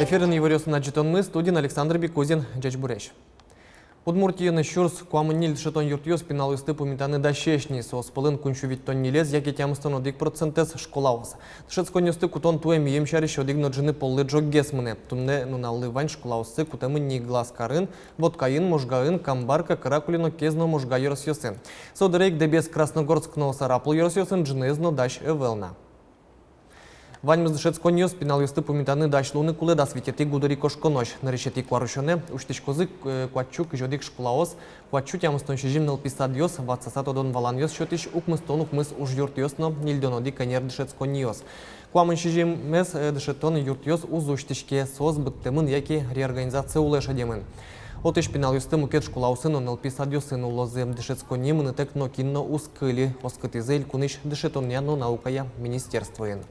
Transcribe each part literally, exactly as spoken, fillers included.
Эфирын иворъёсын ӝытонмы, студиын Александр Бекузин. Ӟечбуресь! Удмуртиын сюрс куамын ньыль дышетон юртъёс пиналъёсты пумитаны дасесь ни. Соос пӧлын куинь сю витьтон ньылез яке тямыстон одӥг процентэз школаос. Дышетсконниосты кутон туэ мийым сярысь одӥг но ӝыны поллы ӝоггес мынэ. Туннэ нуналлы вань школаоссы кутэмын ни Глазкарын, Воткаын, Можгаын, Камбарка, Каракулино, Кез но Можга ёросъёсын. Со дыре ик Дэбес, Красногорск но Сарапул ёросъёсын ӝыныез но дась ӧвӧл на. Ваньмыз дышетсконниос пиналъёсты пумитаны дась луыны кулэ дас витетӥ гудырикошконозь. Нырысетӥ куарусёнэ усьтӥськозы, э, куать сю кызь одӥг школаос, куать сю тямыстон сизьым нылпи садъёс, ватсаса тодон-валанъёс сётӥсь укмыстон укмыс ужъюртъёс но ньыльдон одӥг ӧнер дышетсконниос. Куамын сизьымез, э, дышетон юртъёс уз усьтӥське, соос быдтэмын яке реорганизация улэ шедемын. Отысь пиналъёсты мукет школаосы но нылпи садъёсы нуллозы. Дышетсконни мынытэк нокин но уз кыльы, оскытӥзы элькунысь дышетонъя но наукая министерствоын.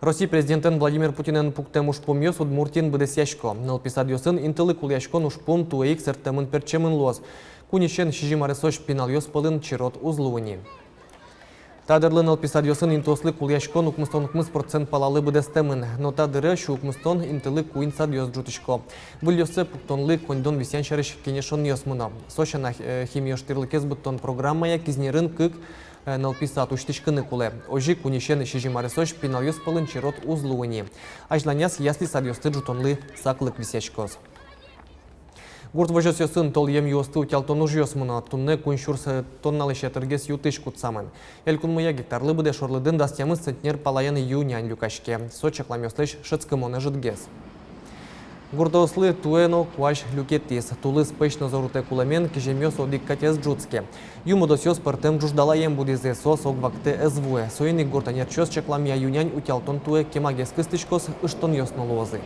Россия президентэн Владимир Путинэн пуктэм ужпумъёс Удмуртиын быдэсъясько. Нылпи садъёсын интылы кулэяськон ужпум туэ ик сэрттэмын-пертчемын луоз. Куиньысен сизьым аресозь пиналъёс пӧлын черод уз луы ни. Та дырлы нылпи садъёсын интыослы кулэяськон укмыстон укмыс процент палалы быдэстэмын. Но та дыре сю укмыстон интылы куинь садъёс ӝутӥсько. Выльёссэ пуктонлы коньдон висъян сярысь кенешонъёс мыно. Со сяна, э, химиоштӥрлыкез быдтон программая Кизнерын кык, э, нылпи сад усьтӥськыны кулэ. Озьы куиньысен сизьым аресозь пиналъёс пӧлын черод уз луы ни. Азьланяз ясли садъёсты ӝутонлы саклык висъяськоз. Гурт возёсъёсын толъем юосты утялтон ужъёс мыно. Туннэ куинь сюрс, э, тонналэсь ятыргес ю-тысь кутсамын. Элькунмыя гектарлы быдэ шорлыдын дас тямыс центнер палаен ю-нянь люкаське. Со чакламъёслэсь шӧдскымон ӧжытгес. Гуртъёслы туэ но куазь люкетӥз. Тулыс пӧсь но зорутэ кулэмен, киземъёс одӥг катез ӝутске. Ю мудосъёс пӧртэм ӝуждалаен будӥзы, соос ог вакытэ ӧз вуэ. Соин ик гурт ӧнерчиос чакламъя, ю-нянь утялтон туэ кемагес кыстӥськоз, ыштонъёс но луозы.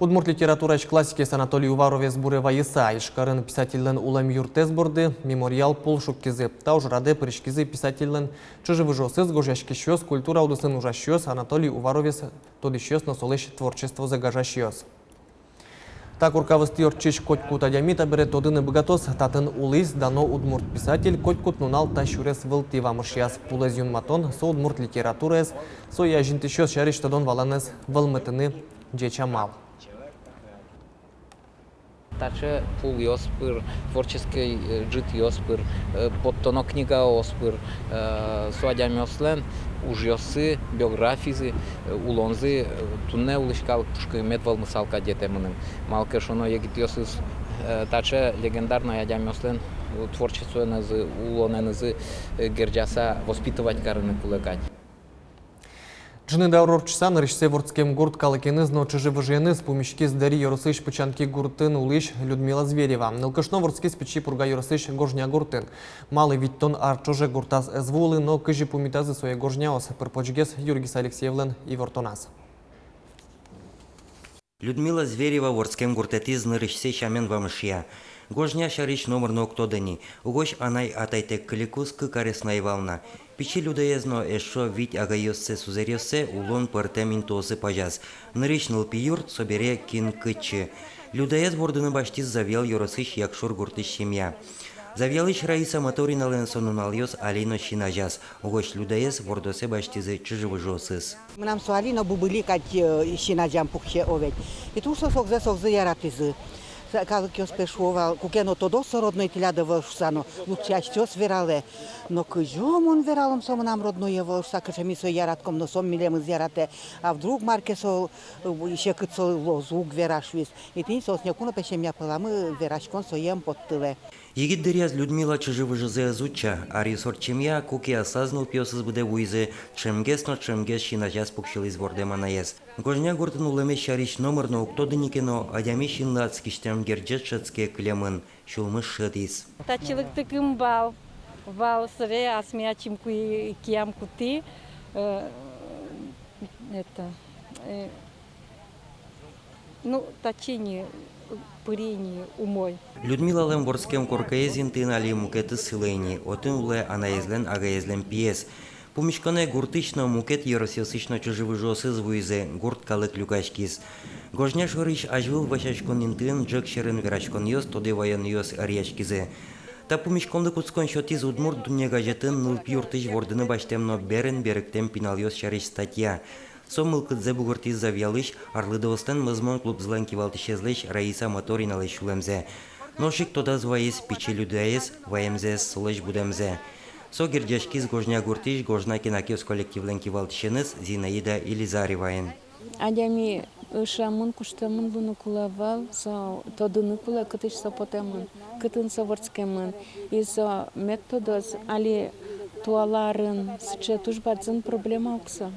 Удмурт литератураысь классикез Анатолий Уваровез буре вайыса, Ижкарын писательлэн улэм юртэз борды мемориал пул шуккизы. Та ужрадэ пыриськизы писательлэн чыжы-выжыосыз, гожъяськисьёс, культура удысын ужасьёс, Анатолий Уваровез тодӥсьёс но солэсь творчествозэ гажасьёс. Та корка вӧзтӥ ортчись котькуд адями табере тодыны быгатоз: татын улӥз, дано удмурт писатель котькуд нунал та сюрес вылтӥ вамышъяз. Пулэз юнматон — со удмурт литератураез, сое азинтӥсьёс сярысь тодон-валанэз вӧлмытыны ӟеч амал. Таӵе пулъёс пыр, творческой, э, ӝытъёс пыр, э, поттоно книгаос пыр, э, со адямиослэн ужъёссы, биографизы, э, улонзы, э, туннэ улӥсь калык пушкы мед вӧлмысал кадь ӧте мыным. Малы ке шуоно, егитъёсыз, э, таӵе легендарной адямиослэн, э, творчествоенызы, улонэнызы, э, герӟаса воспитывать карыны кулэ кадь. Ӝыны даур ортчыса нырысьсэ вордскем гурт калыкеныз но чыжы-выжыеныз пумиськиз Дэри ёросысь Пычанки гуртын улӥсь Людмила Зверева. Нылкышно вордскиз Пичи Пурга ёросысь Гожня гуртын. Малы витьтон ар ӵоже гуртаз ӧз вуылы но кызьы пумитазы сое гожняос, пыр-почгес Юргис Алексеевлэн ивортоназ. Людмила Зверева вордскем гуртэтӥз нырысьсэ сямен вамышъя. Гожня сярысь номыр но уг тоды ни. Угось анай-атайтэк кылику кык арес на ӧй вал на. Пичи Людаез но эшшо вить агайёссэ, сузэръёссэ улон пӧртэм интыосы пазяз. Нырысь нылпи юрт, собере кин кытчы. Людаез вордыны басьтӥз Завьял ёросысь Якшур гуртысь семья. Завьялысь Раиса Моториналэн со нуналъёс али но син азяз. Угось Людаез вордосэ басьтӥзы чыжы-выжыосыз. Мынам со али но бубыли кадь, э, син азям пуксе, о ведь. И туж соос огзэс огзы яратӥзы. Со калыкъёс пе шуо вал, куке но тодоз со родной тӥляд ӧвӧл шуса но, лучше асьсэос вералэ. Но кызьы мон вералом, со мынам родной ӧвӧл шуса, кыӵе ми сое яратӥськом, но со милемыз яратэ. А вдруг мар ке со, э, секыт со луоз, уг вера шуиз. И тӥни соос неку но пе семья пӧламы вераськон сое ӧм поттылэ. Егит дыръяз Людмила чыжы-выжызэ ӧз утча. Аръёс ортчемъя, куке аслаз нылпиосыз быдэ вуизы, ӵемгес но ӵемгес син азяз пуксьылӥз вордэм анаез. Гожня гуртын улэмез сярысь номыр но уг тоды ни ке но, адями синлы адскисьтэм герӟет шӧдске кылемын, сюлмыз шӧдӥз. Татчы лыктыкум вал, вал сыре асме ачим куи-, киям кутӥ, э, это, э, Ну, татчы ини, пыри ини умой. Людмилалэн вордскем коркаез интыын али мукетыз сылэ ини, отын улэ анаезлэн агаезлэн пиез. Пумиськонэ гуртысь но, мукет ёросъёсысь но чыжы-выжыосыз вуизы, гурт калык люкаськиз. Гожня шорысь азьвыл вӧсяськон интыын ӝӧк сьӧрын вераськонъёс, тодэ ваёнъёс ӧръяськизы. Та пумиськонлы кутскон сётӥз «Удмурт дунне» газетын нылпи юртысь вордыны басьтэм но берын берыктэм пиналъёс сярысь статья. Со мылкыдзэ бугыртӥз Завьялысь «Арлыдоослэн мӧзмон» клубзылэн кивалтӥсезлэсь Раиса Моториналэсь сюлэмзэ. Нош ик тодаз вайиз пичи Людаез, ваемзэс, солэсь будэмзэ. Со герӟаськиз Гожня гуртысь «Гожна кенакъёс» коллективлэн кивалтӥсеныз Зинаида Елизареваен. Адями ышемын, куштэмын луыны кулэ вал, со тодыны кулэ, кытысь со потэмын, кытын со вордскемын. И со мед тодоз, али туала арын сыӵе туж бадӟым проблема ук со.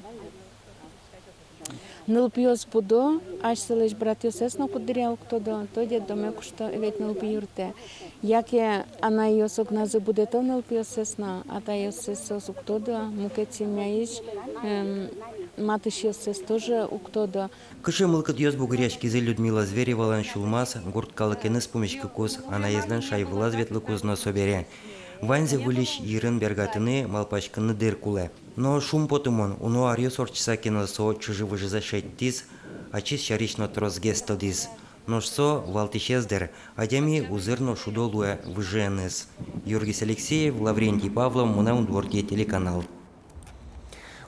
Нылпиос будо, асьсэлэсь братъёссэс но куддыръя уг тодо, то детдоме кушто, ведь нылпи юртэ. Яке анайёс огназы будэто нылпиоссэс но, атайёссэс соос уг тодо, мукет семьяысь, эм, матысьёссэс тоже уг тодо. Кыӵе мылкыдъёс бугыръяськизы Людмила Зверевалэн сюлмаз, гурт калыкеныз пумиськыкуз, анаезлэн шай вылаз ветлыкуз но собере. Ваньзэ выльысь йырын бергатыны, малпаськыны дыр кулэ. Но шумпотымон, уно аръёс ортчыса ке но со чыжы-выжызэ шедьтӥз, ачиз сярысь но тросгес тодӥз. Нош со валтӥсез дыр, адями узыр но шудо луэ выжыеныз. Юргис Алексеев, Лаврентий Павлов, «Мынам Удмуртие» телеканал.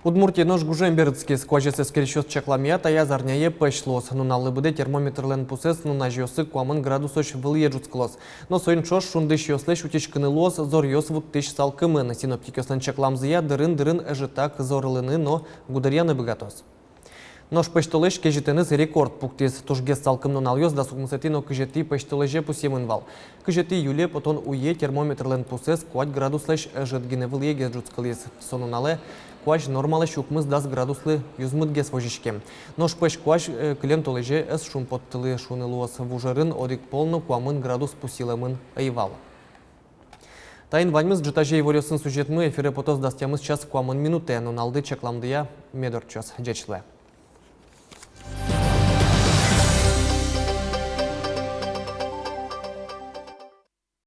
Удмуртие нош гужем берытскиз. Куазез эскерисьёс чакламъя, таяз арняе пӧсь луоз. Нуналлы быдэ термометрлэн пусэз нуназеосы куамын градусозь вылӥе ӝутскылоз. Но соин ӵош шундысьёслэсь утиськыны луоз зоръёс вуттӥсь салкымын. Синоптикъёслэн чакламзыя, дырын-дырын ӧжытак зорлыны но гудыръяны быгатоз. Нош пӧсьтолэзь кезьытэныз рекорд пуктӥз. Тужгес салкым нуналъёс дас укмысэтӥ но кызетӥ пӧсьтолэзе пусъемын вал. Кызетӥ июле потон уе термометрлэн пусэз куать градуслэсь ӧжыт гинэ вылӥегес ӝутскылӥз. Со нуналэ куазь нормалэсь укмыс-дас градуслы юзмытгес возиське. Нош пӧсь куазь, э, кылем толэзе ӧз шумпоттылы, шуыны луоз. Вужерын одӥг пол но куамын градус пусйылэмын ӧй вал. Таин ваньмыз. Ӝытазе иворъёсын сюжетмы эфире потоз дас тямыс час куамын минутэ. Нуналды чакламдыя мед ортчоз. Ӟеч луэ.